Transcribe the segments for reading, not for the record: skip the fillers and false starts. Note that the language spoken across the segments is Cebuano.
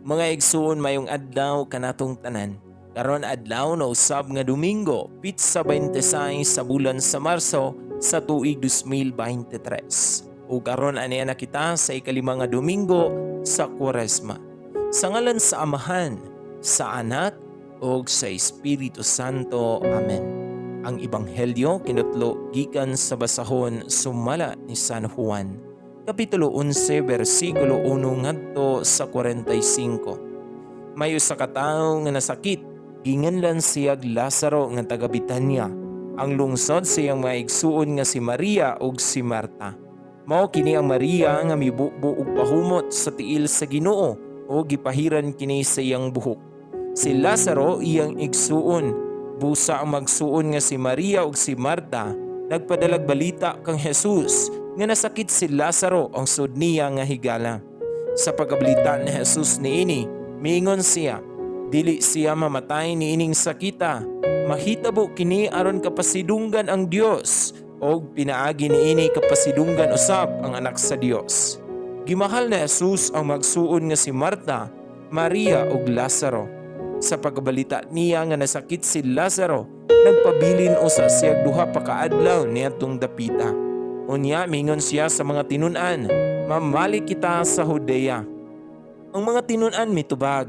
Mga igsuon, mayong adlaw kanatong tanan. Karon adlaw na usab nga Domingo, pitsa 26 sa bulan sa Marso sa tuig 2023. Ug karon aniya na kita sa ikalima nga Domingo sa Kwaresma. Sa ngalan sa Amahan, sa Anak ug sa Espiritu Santo. Amen. Ang Ebanghelyo kinutlo gikan sa basahon sumala ni San Juan, Kapitulo 11, versikulo 1 ngadto sa 45. May usa ka tawo nga nasakit, ginganlan siyag Lazaro nga taga Betania, ang lungsod sa iyang mga igsuon nga si Maria ug si Marta. Mao kini ang Maria nga mibubo og pahumot sa tiil sa Ginoo o gipahiran kini sa iyang buhok. Si Lazaro iyang igsuon. Busa ang magsuon nga si Maria ug si Marta nagpadalag balita kang Jesus nga nasakit si Lazaro, ang sud niya nga higala. Sa pagkabalita ni Jesus niini, miingon siya, "Dili siya mamatay niining sakita. Mahitabo kini aron kapasidunggan ang Dios og pinaagi niini kapasidunggan usab ang Anak sa Dios." Gimahal ni Jesus ang magsuon nga si Marta, Maria ug Lazaro. Sa pagkabalita niya nga nasakit si Lazaro, nagpabilin usa siya duha pa ka adlaw niadtong dapita. Unya mingon siya sa mga tinun-an, "Mamalik kita sa Judea." Ang mga tinun-an mitubag,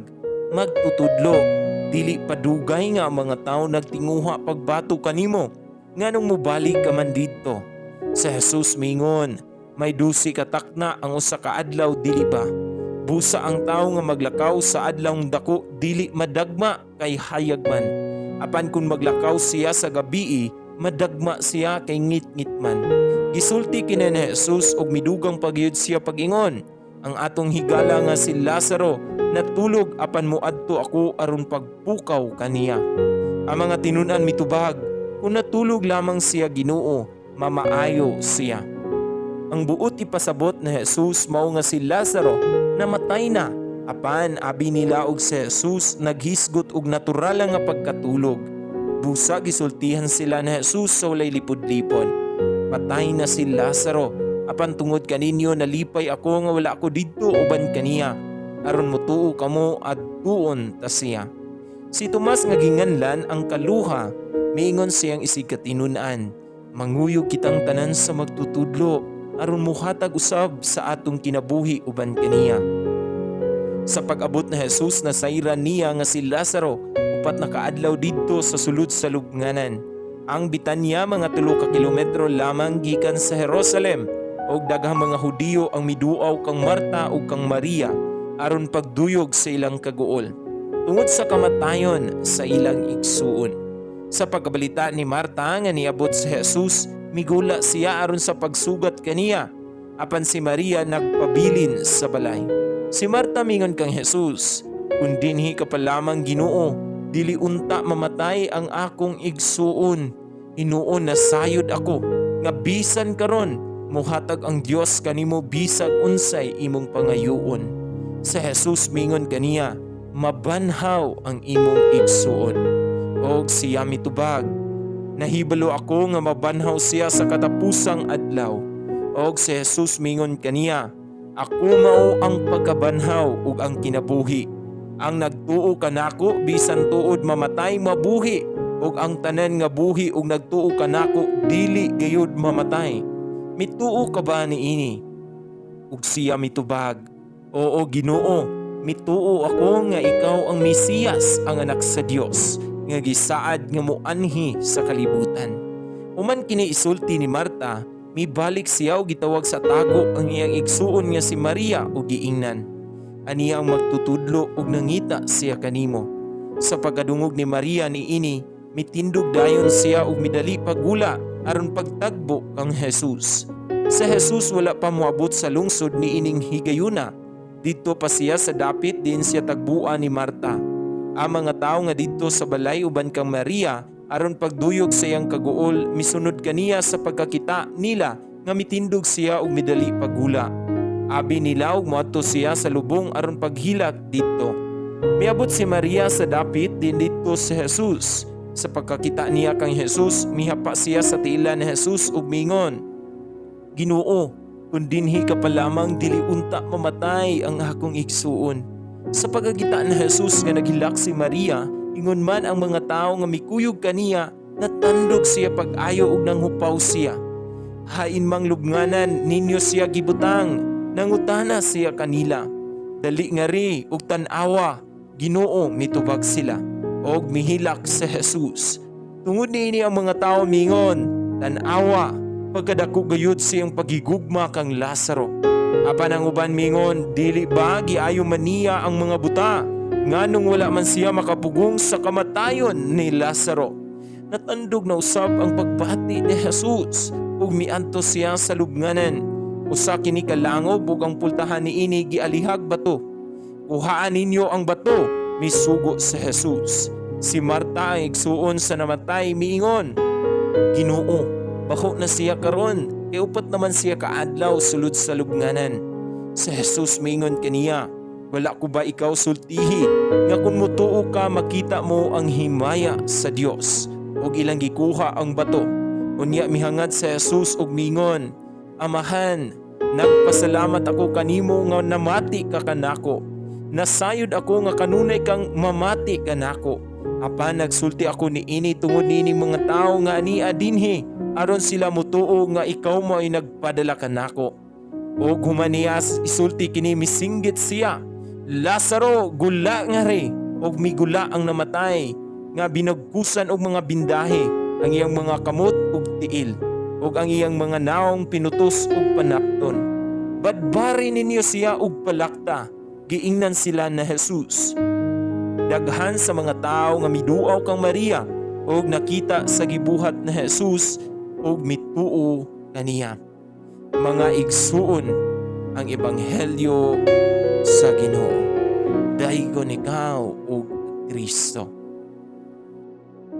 "Magtutudlo, dili pa dugay nga ang mga tao nagtinguha pagbato kanimo, nganong mobalik ka man didto?" Si Jesus mingon, "May 12 ka takna ang usa ka adlaw, dili ba? Busa ang tawo nga maglakaw sa adlawng dako dili madagma kay hayag man. Apan kung maglakaw siya sa gabii, madagma siya kay ngit-ngit man." Gisulti kini ni Jesus ug midugang pa gyud siya pag-ingon, "Ang atong higala nga si Lazaro natulog, apan moadto ako aron pagpukaw kaniya." Ang mga tinun-an mitubag, "Kung natulog lamang siya, Ginoo, mamaayo siya." Ang buot ipasabot ni Jesus mao nga si Lazaro namatay na, apan abi nila og si Jesus naghisgot og natural nga pagkatulog. Busa gisultihan sila ni Jesus sa walay lipod-lipon. "Patay na si Lazaro, apan tungod kaninyo nalipay ako nga wala ako didto uban kaniya, aron motuo kamo, adtuon ta siya." Si Tomas nga ginganlan ang Kaluha, miingon sa iyang isig katinun-an, "Manguyog kitang tanan sa Magtutudlo aron muhatag usab sa atong kinabuhi uban kaniya." Sa pag-abot ni Jesus, nasayran niya nga si Lazaro 4 na kaadlaw didto sa sulod sa lubnganan. Ang Betania mga 3 ka kilometro lamang gikan sa Jerusalem ug daghang mga Hudiyo ang miduaw kang Marta ug kang Maria aron pagduyog sa ilang kaguol tungod sa kamatayon sa ilang igsuon. Sa pagkabalita ni Marta nga niabot si Jesus, migula siya aron sa pagsugat kaniya. Apan si Maria nagpabilin sa balay. Si Marta mingon kang Jesus, "Kung dinhi ka pa lamang, Ginoo, dili unta mamatay ang akong igsuon. Hinuon nasayod ako nga bisan karon muhatag ang Dios kanimo bisag unsay imong pangayoon." Si Jesus mingon kaniya, "Mabanhaw ang imong igsuon." Og siya mitubag, "Nahibalo ako nga mabanhaw siya sa katapusang adlaw." Og si Jesus mingon kaniya, "Ako mao ang pagkabanhaw ug ang kinabuhi. Ang nagtuo kanako, bisan tuod mamatay, mabuhi, ug ang tanan nga buhi ug nagtuo kanako dili gayud mamatay. Mituo ka ba niini?" Ug siya mitubag, "Oo, Ginoo, mituo ako nga ikaw ang Mesiyas, ang Anak sa Dios nga gisaad nga moanhi sa kalibutan." Human kini isulti ni Marta, mibalik siya ug gitawag sa tago ang iyang igsuon nga si Maria ug giingnan, "Aniya ang Magtutudlo ug nangita siya kanimo." Sa pagkadungog ni Maria niini, mitindog dayon siya ug midali paggula aron pagtagbo kang Jesus. Si Jesus wala pa moabot sa lungsod niining higayuna. Didto pa siya sa dapit diin siya tagbuan ni Marta. Ang mga tawo nga didto sa balay uban kang Maria aron pagduyog sa iyang kaguol misunod kaniya sa pagkakita nila nga mitindog siya ug midali paggula. Abi nila ug moadto siya sa lubong aron paghilak didto. Miabot si Maria sa dapit diin didto si Jesus. Sa pagkakita niya kang Jesus, mihapa siya sa tiilan ni Jesus ug mingon, "Ginoo, kung dinhi ka pa lamang, dili unta mamatay ang akong igsuon." Sa pagkakita ni Jesus nga naghilak si Maria, ingon man ang mga tawo nga mikuyog kaniya, natandog siya pag-ayo ug nanghupaw siya. "Hain mang lubnganan ninyo siya gibutang?" nangutana siya kanila. "Dali ngari ug tan-awa, Ginoo," mitubag sila. Og mihilak si Jesus. Tungod niini ang mga tao mingon, "Tan-awa, pagkadako gayud siyang paghigugma kang Lazaro." Apan ang uban mingon, "Dili ba giayo man niya ang mga buta? Nganong wala man siya makapugong sa kamatayon ni Lazaro?" Natandog na usab ang pagbati ni Jesus ug miadto siya sa lubnganan. Usa kini ka langob ug ang pultahan niini gialihag bato. "Kuhaan ninyo ang bato," misugo si Jesus. Si Marta, ang igsuon sa namatay, miingon, "Ginoo, bako na siya karon, kay 4 naman siya kaadlaw sulod sa lubnganan." Si Jesus miingon kaniya, "Wala ko ba ikaw sultihi nga kung mutuo ka, makita mo ang himaya sa Dios?" Ug ilang gikuha ang bato. Unya mihangad si Jesus ug miingon, "Amahan, nagpasalamat ako kanimo nga namati ka kanako. Nasayod ako nga kanunay kang mamati kanako. Apan nagsulti ako niini tungod niining mga tawo nga ania dinhi, aron sila mutuo nga ikaw mo'y nagpadala kanako." Ug human niya isulti kini, misinggit siya, "Lazaro, gula ngari!" Ug migula ang namatay nga binagkusan og mga bindahe ang iyang mga kamot ug tiil, ug ang iyang mga nawong pinutos og panapton. "Badbari ninyo siya ug palakta," giingnan sila ni Jesus. Daghan sa mga tao nga miduaw kang Maria ug nakita sa gibuhat ni Jesus ug mituo kaniya. Mga igsuon, ang ebanghelyo sa Ginoo. Daygon ikaw, o Kristo.